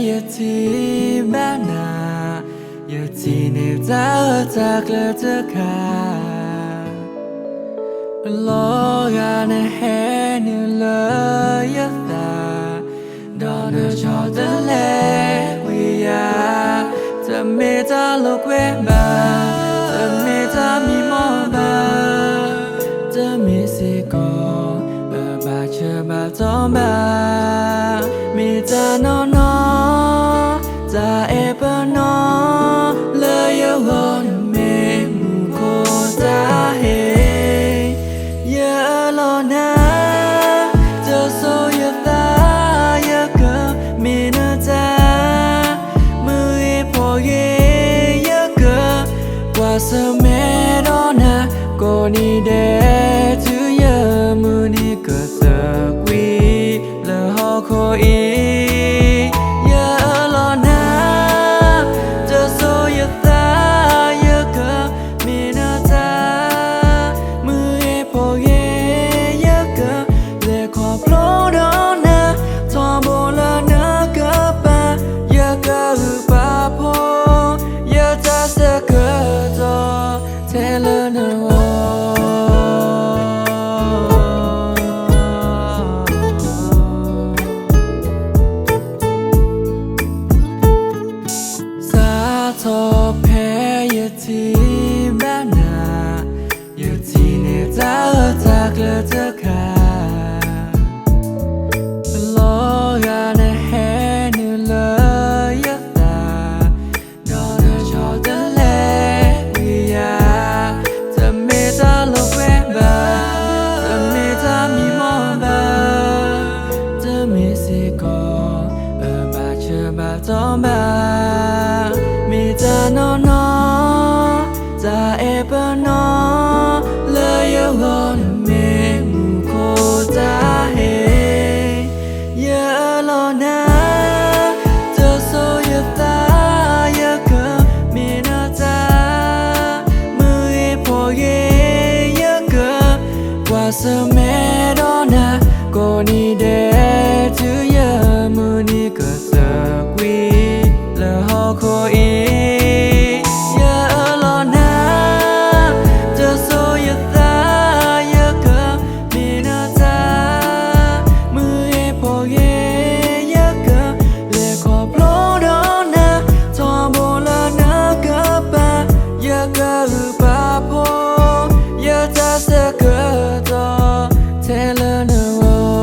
ယထံၣ်ဘၣ်နၤ, ယထံၣ်န့ၢ်တၢ်အၢတၢ်ကျၢၤတခါ, လီၤဂာ်နဟဲနုာ်လၢယသး, ဒီးနဆီတလဲကွံာ်ယၤ, တမ့ၢ်တၢ်လိာ်ကွဲဘၣ်, တမ့ၢ်တၢ်မံမီၢ်ဘၣ်, တမ့ၢ်စ့ၢ်ကီး အဘၣ်ဆၢဘၣ်တီၢ်ဘၣ်, မ့ၢ်တၢ်နီၢ်နီၢ် တၢ်အဲၣ်ပနီၣ်, လၢယဂီၢ်နမ့ၢ်မူခိၣ်တၢ်ဟ့ၣ်, ယအၢၣ်လီၤနၤ, တစိာ်ယသး, ယကမ့ၢ်နတၢ်, မုၢ်ဂ့ၤဖီဂ့ၤ, ယက ကွၢ်ဆၢၣ်မဲာ်ဒီးနၤ, ကိးနံၤဒဲး တုၤယမုၢ်နံၤကသကွံာ်လၢဟီၣ်ခိၣ်အံၤ, ယအၢၣ်လီၤနၤ, တစိာ်ယသး, ယကမ့ၢ်နတၢ်, မုၢ်ဂ့ၤဖီဂ့ၤ, ယကလဲၤခီဖျိဒီးနၤ, ထီဘိလၢနကပၤ, ယကဂုာ်ပာ်ဖှိၣ် ယတၢ်ဆၢကတီၢ် ထဲလၢနဂီၢ်. စးထီၣ်ဖဲယထံၣ်ဘၣ်နၤ, ယထံၣ်န့ၢ်တၢ်အၢတၢ်ကျၢၤတခါ, လီၤဂာ်နဟဲနုာ်လၢယသး, ဒီးနဆီတလဲကွံာ်ယၤ, တမ့ၢ်တၢ်လိာ်ကွဲဘၣ်, တမ့ၢ်တၢ်မံမီၢ်ဘၣ်, တမ့ၢ်စ့ၢ်ကီး အဘၣ်ဆၢဘၣ်တီၢ်ဘၣ်, မ့ၢ်တၢ်နီၢ်နီၢ် တၢ်အဲၣ်ပနီၣ်, လၢယဂီၢ်နမ့ၢ်မူခိၣ်တၢ်ဟ့ၣ်, ယအၢၣ်လီၤနၤ, တစိာ်ယသး, ယကမ့ၢ်နတၢ်, မုၢ်ဂ့ၤဖီဂ့ၤ, ယကကွၢ်ဆၢၣ်မဲာ်ဒီးနၤ, ကိးနံၤဒဲး တုၤယမုၢ်နံၤကသကွံာ်လၢဟီၣ်ခိၣ်အံၤ, ယအၢၣ်လီၤနၤ, တစိာ်ယသး, ယကမ့ၢ်နတၢ်, မုၢ်ဂ့ၤဖီဂ့ၤ, ယကလဲၤခီဖျိဒီးနၤ, ထီဘိလၢနကပၤ, ယကဂုာ်ပာ်ဖှိၣ် ယတၢ်ဆၢကတီၢ် ထဲလၢနဂီၢ်.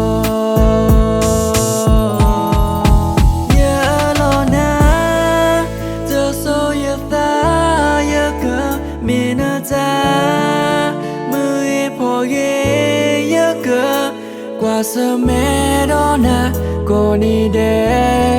ယအၢၣ်လီၤနၤ, တစိာ်ယသး, ယကမ့ၢ်နတၢ်, မုၢ်ဂ့ၤဖီဂ့ၤ, ယကကွၢ်ဆၢၣ်မဲာ်ဒီးနၤ, ကိးနံၤဒဲး